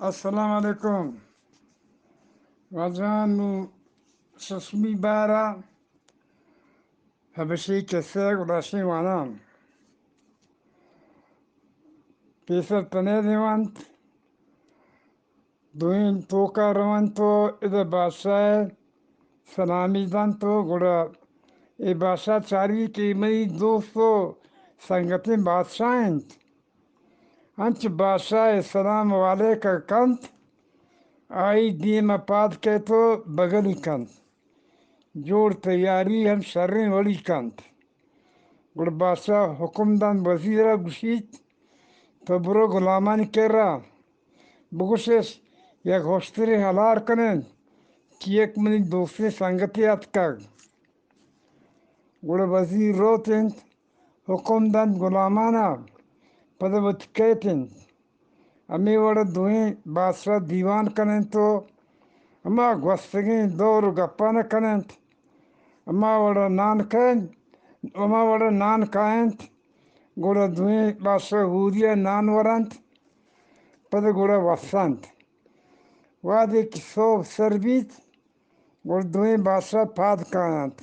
السلام علیکم۔ واجہاں، نوں ششمی بارا حبشی کسہ گلاشیں واناں۔ پیسر تنے دیوانت، دوئیں توکا رونت و ادا بادشاہ سلامی دنت و گڑا اے بادشاہ چاری کہ منی دوست و سنگتیں بادشاہ انت۔ انچ بادشاہ ء سلام و علیک ء کنت، آئی دیم ء پاد کیت و بگلی کنت۔ جوڑ تیاری ہم شریں وڑی کنت۔ گڑا بادشاہ حکم دنت وزیر ء گوشیت، تو برو غلامانی کرا بگوشش، یک ہشترے ہلار کننت کہ یک منی دوستیں سنگتے اتکگ۔ گڑا وزیر روت انت، حکم دنت غلامانا، پدا وت کیت انت۔ ہمے وڑا دوئیں بادشاہ دیوان کننت و ہما گوستگیں دور و گپانا کننت۔ ہما وڑا نان کئنت، ہما وڑا نان کاینت، گڑا دوئیں بادشاہ ہوریا نان ورنت، پدا گڑا وسنت۔ وہدے کہ سہب سر بیت، گڑا دوئیں بادشاہ پاد کاینت۔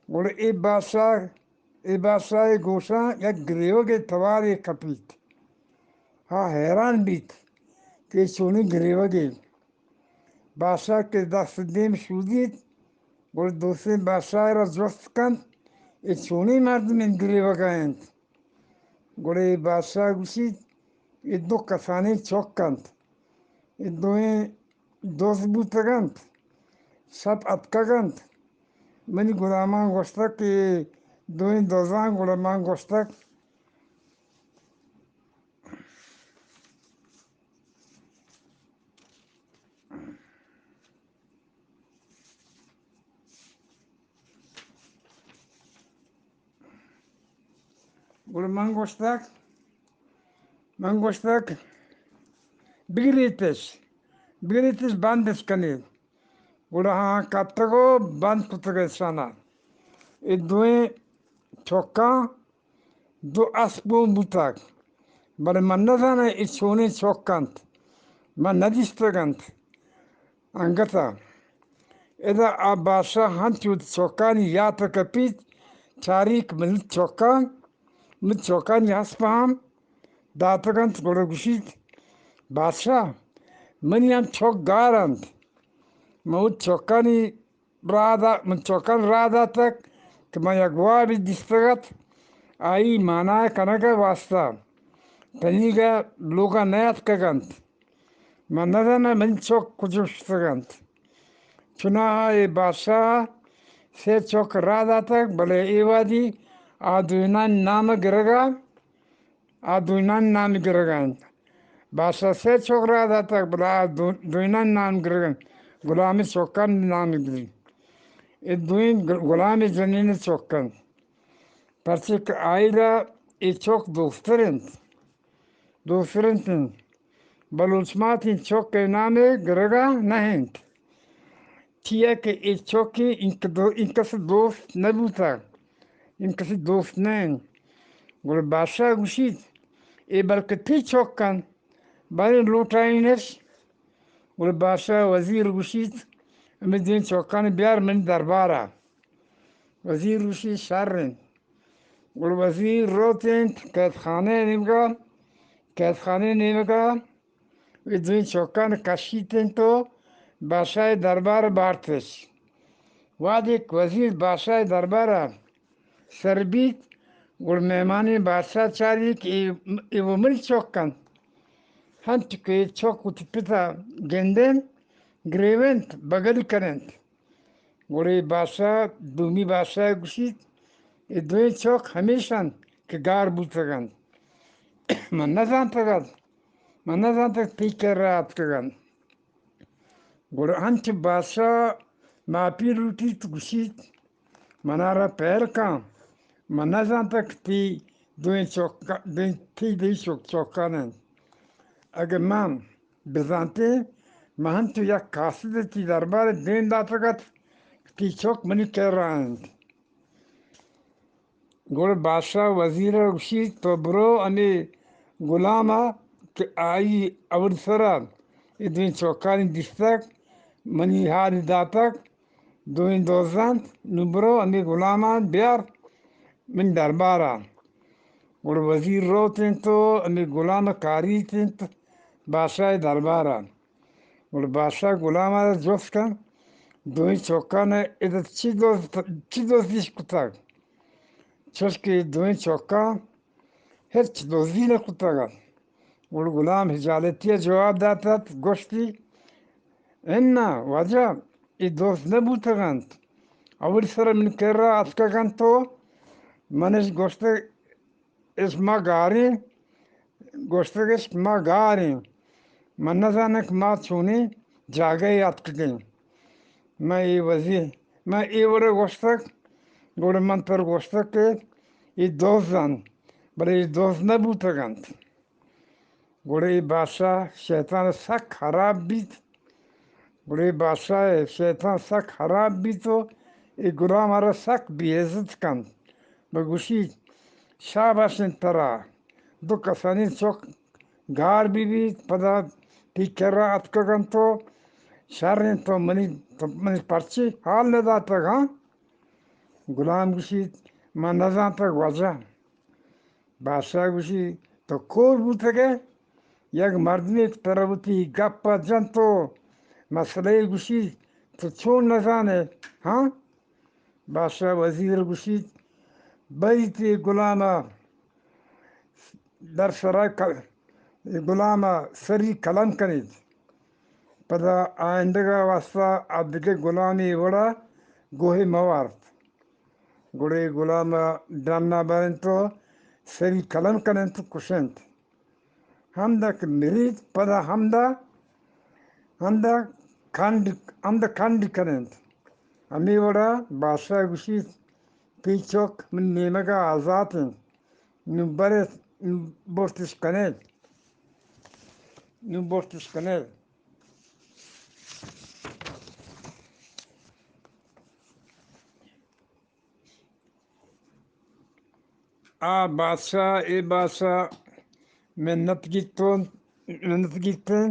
گڑا اے بادشاہ، اے بادشاہ ء گوشاں یک گریوگے توارے کپیت۔ آ حیران بیت کہ اے چونیں گریوگے۔ بادشاہ کہ دست دیم شودیت، گڑا دوستیں بادشاہ ء را جست کنت، اے چونیں مردمے گریوگا انت؟ گڑا اے بادشاہ گوشیت، اے دو کسانیں چک انت۔ اے دوئیں دز بوتگ انت، شپ اتکگ انت۔ منی غلامان گوشتگ کہ اے دوئیں دزاں، گڑا من گوشتگ، گڑا من گوشتگ، من گوشتگ، بگریتش، بگریتش، بندش کنیت۔ گڑا آہاں کپتگ و بند کتگ اشانا۔ اے دوئیں چکاں دو اسپ گون بوتگ، بلے من نزاناں اے چونیں چک انت، من ندیستگ انت۔ انگت ء ادا آ بادشاہ ہنچو وتی چکانی یات ء کپیت، چاریت منی چکاں، منی چکانی اسپ ہم داتگ انت، گڑا گوشیت، بادشاہ، منی ہم چک گار انت، من وتی چکانی راہ دا-، من چکان راہ داتگ کہ من یک وابے دیستگ ات، آئی مانا کنگ ء واستا تنیگا لوگا نیاتکگ انت۔ من نزاناں منی چک کجا شتگ انت۔ چوناہا اے بادشاہ ء سے چک راہ داتگ، بلے اے وہدی آ دوئینانی نام گرگا آ دوئینانی نام گرگ ء انت۔ بادشاہ سے چک راہ داتگ، بلے آ دو-، دوئینانی نام گرگ ء انت۔ غلامیں چکانی نام گری۔ اے دوئیں گ-، غلامیں جنین چک انت۔ پرچے کہ آئیرا اے چک دوستر انت۔ دوستر انت۔ بلوچ ماتیں چک ء نام گرگ ء نہ انت۔ چیا کہ اے چکے انکس دو-، انکس دوست نہ بوتگ، انکس دوست نہ انت۔ گڑا بادشاہ گوشیت، اے بلکہ تئی چک انت، باریں لوٹائینش۔ گڑا بادشاہ وزیر گوشیت، ہمے دوئیں چکانی بیار منی دربارا۔ وزیر گوشیت، شر انت۔ گڑا وزیر روت انت قید خانہ ء نیمگا، قید خانہ ء نیمگا اے دوئیں چکان کشیت انت و بادشاہ ء دربار ء بارتش۔ وہدے کہ وزیر بادشاہ ء دربار ء سر بیت، گڑا مہمانیں بادشاہ چاریت کہ اے، اے و منی چک انت۔ ہنچ کہ اے چک وتی پت ء گند انت، گریونت، بگل کن انت۔ گڑا اے بادشاہ، دومی بادشاہ ء گوشیت، اے دوئیں چک ہمیش انت کہ گار بوتگ انت۔ من نزانتگ ات، من نزانتگ تئی کرا اتکگ انت۔ گڑا انچ بادشاہ معافی لوٹیت، گوشیت، منارا پہل کن، من نزانتگ کہ تئی دوئیں چک، دوئیں، تئی دوئیں چک، چکان انت۔ اگہ من بزانتیں، من ہم تو یک قاصد تئی دربار ء دیم داتگ ات کہ تئی چک منی کرا انت۔ گڑا بادشاہ وزیر ء گوشیت، تو برو ہمے غلام ء کہ آئی اولی سرا اے دوئیں چوکانی دیستگ، منی حالی داتگ، دوئیں دزانت، نوں برو ہمے غلاماں بیار منی دربارا۔ گڑا وزیر روت انت و ہمے غلام کاریت انت بادشاہ دربارا۔ گڑا بادشاہ غلام ء را جست کن، دوئیں چکان ء ادا چی دز-، چی دزیش کتگ؟ چوش کہ دوئیں چکان ہچ دزی نہ کتگ ات۔ گڑا غلام ہجالتی ء جواب دات ات، گوشتی، اناں واجہ، اے دز نہ بوتگ انت۔ اولی سر من کرا اتکگ انت و منش گوشتگ، اش ما گاریں، گوشتگش ما گاریں، من نزاناں کہ ما چونیں جاگہے اتکگیں۔ من اے وزیر، من اے وڑا گوشتگ، گڑا من ترا گوشتگ کہ اے دز انت، بلے اے دز نہ بوتگ انت۔ گڑا اے بادشاہ شیطان سک ہراب بیت۔ گڑا اے بادشاہ ء شیطان سک ہراب بیت و اے غلام ء را سک بے عزت کنت۔ بہ گوشیت، شاباش انت ترا، دو کسانی چک گار بہ بیت، پدا تئی کرا اتکگ انت و شر انت، تو منی، تو منی پرچی حال نداتگ، ہاں؟ غلام گوشیت، من نزانتگ واجہ۔ بادشاہ گوشی، تو کور بوتگئے؟ یک مردمے کہ ترا وتی گپ ء جنت و مسئلہ ء گوشی، تو چون نزانے؟ ہاں؟ بادشاہ وزیر گوشی، بئیت اے غلام ء در سرا ک-، اے غلام ء سری قلم کنیت۔ پدا آئندگا واسطہ آ دگہ غلامی وڑا گوہے مہ وارت۔ گڑا اے غلام ء ڈنا برنت و سری قلم کننت و کشنت۔ ہمدا کہ مریت، پدا ہمدا، ہمدا کنڈ، ہمدا کنڈ کننت۔ ہمے وڑا بادشاہ گوشیت، تئی چک من نیمگا آزات انت۔ نوں برے، نوں برتش کنے۔ نوں برتش کنے۔ آ بادشاہ، اے بادشاہ منت گیتون، منت گیتن،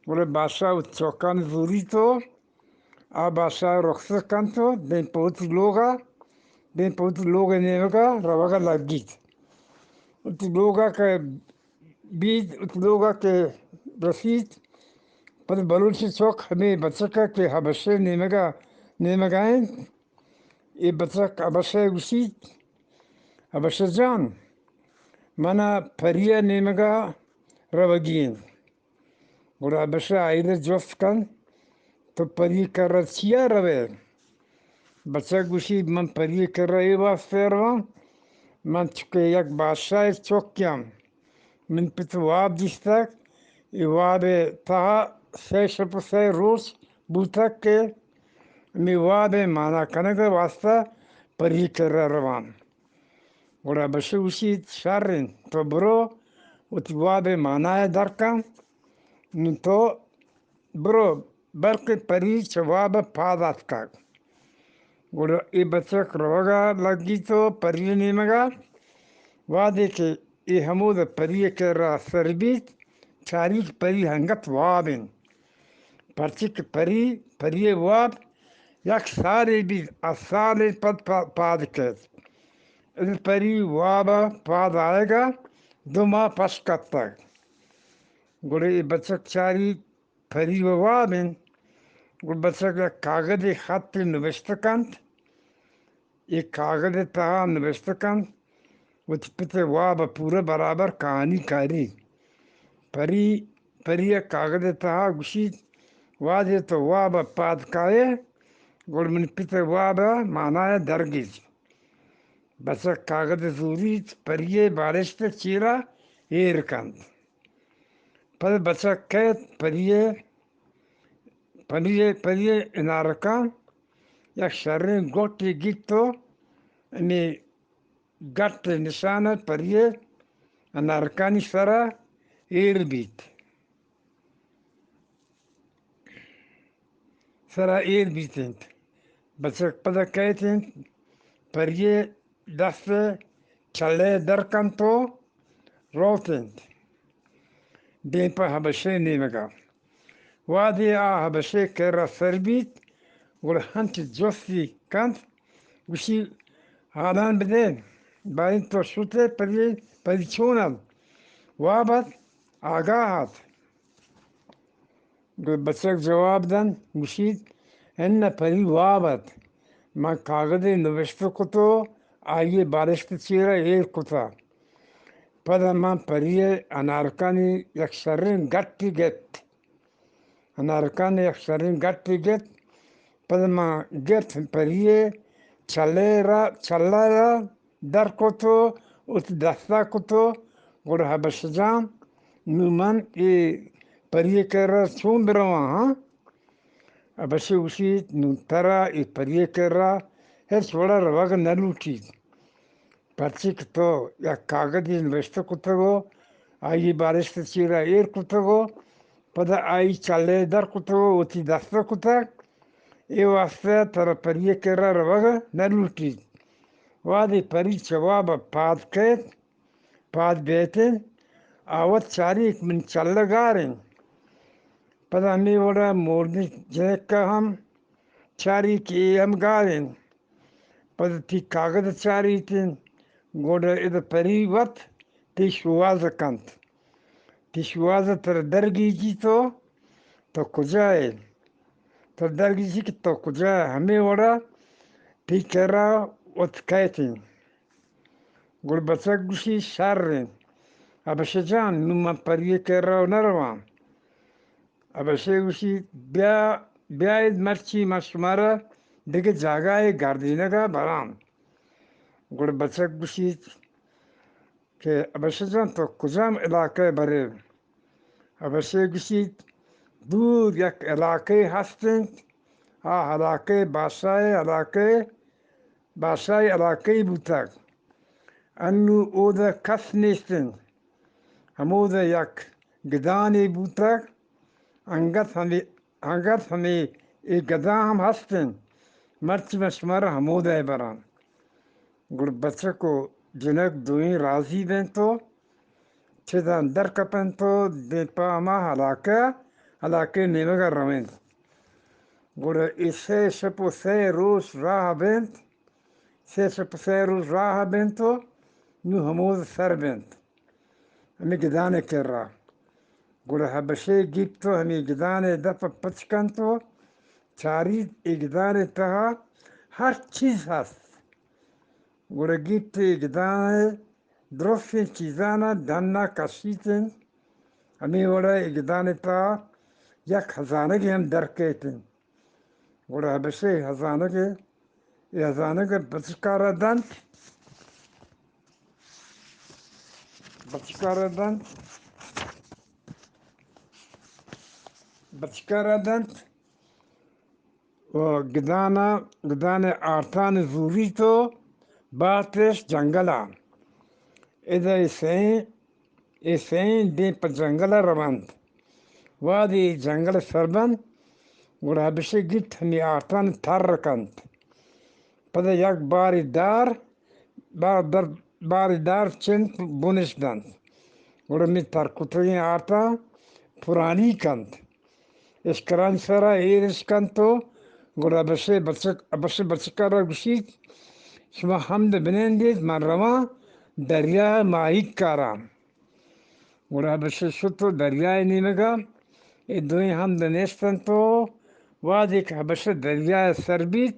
گڑا بادشاہ وت چوکان زوری تو، آ بادشاہ رخصت کنت و دیم پہ وتی لوگا، دیم پہ وتی لوگ نیمگا روگا لگیت۔ وتی لوگا کہ بیت، وتی لوگا کہ رسیت، پد بلوچی چوک ہمے بچکا کہ حبشہ نیمگا، نیمگا انت، اے بچک حبشہ گوشیت، حبشہ جان، منا پری ء نیمگا روگی انت۔ گڑا حبشہ آئی ء جست کنت، تو پری ء کرا چیا روئے؟ بچک گوشیت، من پری ء کرا اے واسطہ رواں، من چکہ یک بادشاہ ء چکیاں۔ من پت واب دیستگ، اے واب ء تہا سئے شپ و سئے روچ بوتگ کہ ہمے واب ء مانا کنگ ء واسطہ پری ء کرا رواں۔ گڑا بشہ گوشیت، شر انت، تو برو وتی واب ء مانا ء درکن، نوں تو برو، بلکیں پری چہ واب ء پاد اتکگ۔ گڑا اے بچک روگ ء لگیت و پری ء نیمگ ء۔ وہدے کہ اے ہمود ء پری ء کرا سر بیت، چاریت پری انگت واب انت۔ پرچے کہ پری، پری ء واب یک سالے بیت، آ سالے پد پا-، پاد کیت۔ اے پری واب ء پاد آیگ ء دو ماہ پشکپتگ۔ گڑا اے بچک چاریت، پری و واب انت۔ گڑا بچک یک کاگدے خطے نبشتہ کنت۔ اے کاگد ء تہا نبشتہ کنت، وتی پت ء واب ء پورا برابر کہانی کاری۔ پری، پری ء کاگد ء تہا گوشیت، وہدے تو واب ء پاد کائے، گڑا منی پت ء واب ء مانا ء درگیج۔ بچک کاگد ء زوریت، پری ء بالشت ء چیرا ایر کنت۔ پد بچک کئیت، پری ء، پری ء، پری ء انارکاں یک شریں گٹے گیت و ہمے گٹ ء نشان ء پری ء انارکانی سرا ایر بیت۔ سرا ایر بیت انت۔ بچک پدا کئیت انت، پری ء دست ء چلہ ء در کنت و روت انت۔ دیم پہ ہبشے نیمگا۔ وہدے آ ہبشے کرا سر بیت، گڑا ہنچ جستی کنت، گوشی، حالان بدے، باریں تو شتے پری، پری چون ات؟ واب ات؟ آگاہ ات؟ گڑا بچک جواب دنت، گوشیت، اناں، پری واب ات۔ من کاگدے نبشتہ کت و آئی بالشت چیرا ایر کتا۔ پدا من پری ء انارکانی یک شریں گٹے گپت۔ انارکانی یک شریں گٹے گپت۔ پدا من گپت پری ء چلے را، چلہ را در کت و وتی دستا کت و گڑا ہبشہ جان، نوں من اے پری ء کرا چون برواں، ہاں؟ ہبشہ گوشیت، نوں ترا اے پری ء کرا ہچ وڑا روگ نہ لوٹیت، پرچے کہ تو یک کاگدے نبشتہ کتگ و آئی بالشت چیرا ایر کتگ و پدا آئی چلہ در کتگ و وتی دستا کتگ، اے واسطہ ترا پری ء کرا روگ نہ لوٹیت۔ وہدے پری چہ واب ء پاد کیت، پاد بیت انت، آ وت چاریت منی چلہ گار انت۔ پدا ہمے وڑا موردیں جنک ء ہم چاریت کہ اے ہم گار انت۔ پدا تئی کاگد ء چاریت انت، گڑا ادا پری وت تئی شوہاز ء کنت۔ تئی شوہاز ء ترا درگیجیت و تو کجا ئے؟ ترا درگیجیت کہ تو کجا ئے؟ ہمے وڑا تئی کرا وت کئیت انت۔ گڑا بچک گوشی، شر انت۔ ہبشہ جان، نوں من پری ء کرا نہ رواں۔ ہبشہ گوشی، بیا، بیایید مرچی من شمارا دگہ جاگہے گردینگا براں۔ گڑا بچک گوشیت کہ ہبشہ جان، تو کجام علاقہ ء برئے؟ ہبشہ گوشیت، دور یک علاقہ ہست انت، آ علاقہ بادشاہ علاقہ بادشاہی علاقہ بوتگ۔ انوں اودا کس نیست انت۔ ہمودا یک گدانے بوتگ۔ انگت ہمے، انگت ہمے اے گدان ہم ہست انت۔ مرچی من شمارا ہمودا براں۔ گڑا بچک و جنک دوئیں راضی بنت و چداں در کپنت و دیم پہ ہما علاقہ، علاقہ نیمگا روینت۔ گڑا اے سئے شپ و سئے روچ راہ بنت، سئے شپ و سئے روچ راہ بنت و نوں ہمود سر بنت ہمے گدان ء کرا۔ گڑا ہبشے گیپت و ہمے گدان ء دپ ء پچ کنت و چاریت اے گدان ء تہا ہر چیز ہست۔ گڑا گیپت اے گدان ء درستیں چیزاناں ڈن ء کشیت انت۔ ہمے وڑ ء اے گدان ء تہا یک ہزانگے ہم در کئیت انت۔ گڑا ہبشہ اے ہزانگ ء، اے ہزانگ ء بچکارا دنت، بچکارا دنت، بچکارا دنت۔ و گدانا، گدان ء آرتان زوریت و باتش جنگل ء۔ ادا اے سئیں، اے سئیں دیم پہ جنگل ء رونت۔ وہدے اے جنگل ء سر بنت، گڑا ہبشہ گیپت ہمے آرتان تر کنت۔ پدا یک بارے دار، بار در، بارے دار چنت بنش دنت۔ گڑا ہمے تر کتگیں آرتان پرانی کنت۔ اشکرانی سرا ایر اش کنت و گڑا ہبشہ بچک، ہبشہ بچکارا گوشیت، شما ہمد بنندیت، من رواں دریا ء ماہیگ کاراں۔ گڑا ہبشہ شت و دریا ء نیمگا اے دوئیں ہمد نشتنت و وہدے کہ ہبشہ دریا ء سر بیت،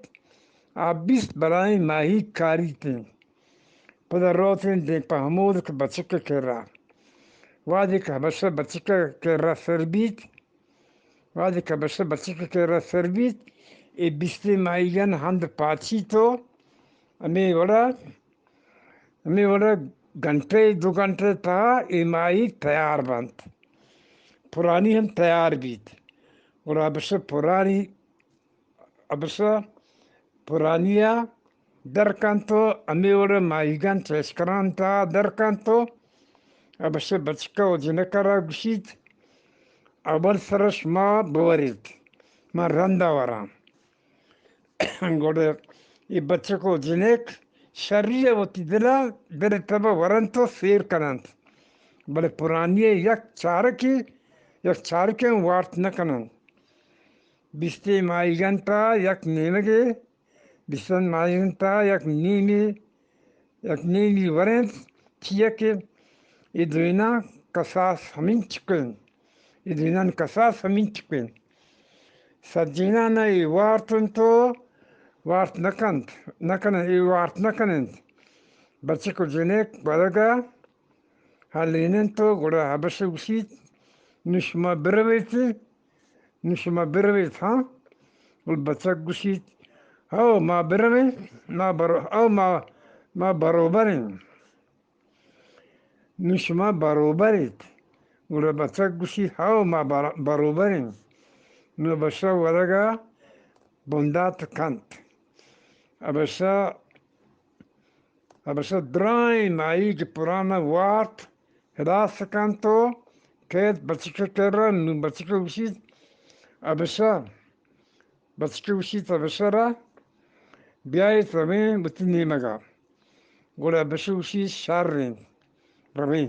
آ بیست بلاہیں ماہیگ کاریت انت۔ پدا روت انت دیم پہ ہمود کہ بچک ء کرا۔ وہدے کہ ہبشہ بچک ء کرا سر بیت، وہدے کہ ہبشہ بچک ء کرا سر بیت، اے بیستیں ماہیگان ہند پاچیت و ہمے وڑا، ہمے وڑا گھنٹے دو گھنٹے تہا اے ماہیگ تیار بنت، پرانی ہم تیار بیت۔ گڑا ہبشہ پرانی، ہبشہ پرانی ء در کنت و ہمے وڑ ء ماہیگان چہ اشکران تہا در کنت و ہبشہ بچک و جنک ء را گوشیت، اول سر ء شما بوریت، من رند ء وراں۔ گڑا اے بچک و جنک شری ء وتی دل ء، دل ء تب ء ورنت و سیر کننت۔ بلے پرانی ءَ یک چارکے، یک چارکے ہم وارت نہ کننت۔ بیستیں ماہیگ انت ءَ یک نیمگے، بیستیں ماہیگ انت ءَ یک نیمے، یک نیمی ورنت، چیا کہ اے دوئیناں کساس ہمینچک انت۔ اے دوئینانی کساس ہمینچک انت۔ سجیناں نہ اے وارت انت و وارت نہ کنت، نہ کننت، اے وارت نہ کننت۔ بچک و جنک ورگ ءَ ہلیننت و گڑا ہبش گوشیت، نوں شما برویت، نوں شما برویت، ہاں؟ گڑا بچک گوشیت، ہو، ما برویں، ما برو-، ہو، ما، ما بروبریں۔ نوں شما بروبر ایت۔ گڑا بچک گوشیت، ہو، ما بر-، بروبریں۔ نوں ہبش ورگ ءَ بندات کنت۔ ہبش ءَ، ہبش ءَ درائیں ماہیگ پران ءَ وارت، ہلاس کنت و کیت بچک ءِ کرا۔ نوں بچک گوشیت، ہبش ءَ، بچک گوشیت ہبش ءَ را، بیایت رویں وتی نیمگ ءَ۔ گڑا ہبش گوشیت شر انت، رویں۔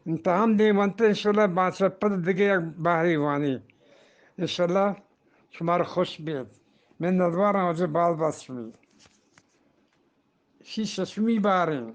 انت ہم دیم انت، انشاءاللہ ما چہ پد دگہ یک بہرے وانیں۔ انشاءاللہ شمارا خوش بیت۔ منتواراں واجہ، باز باز شمے۔ شی ششمی بہریں۔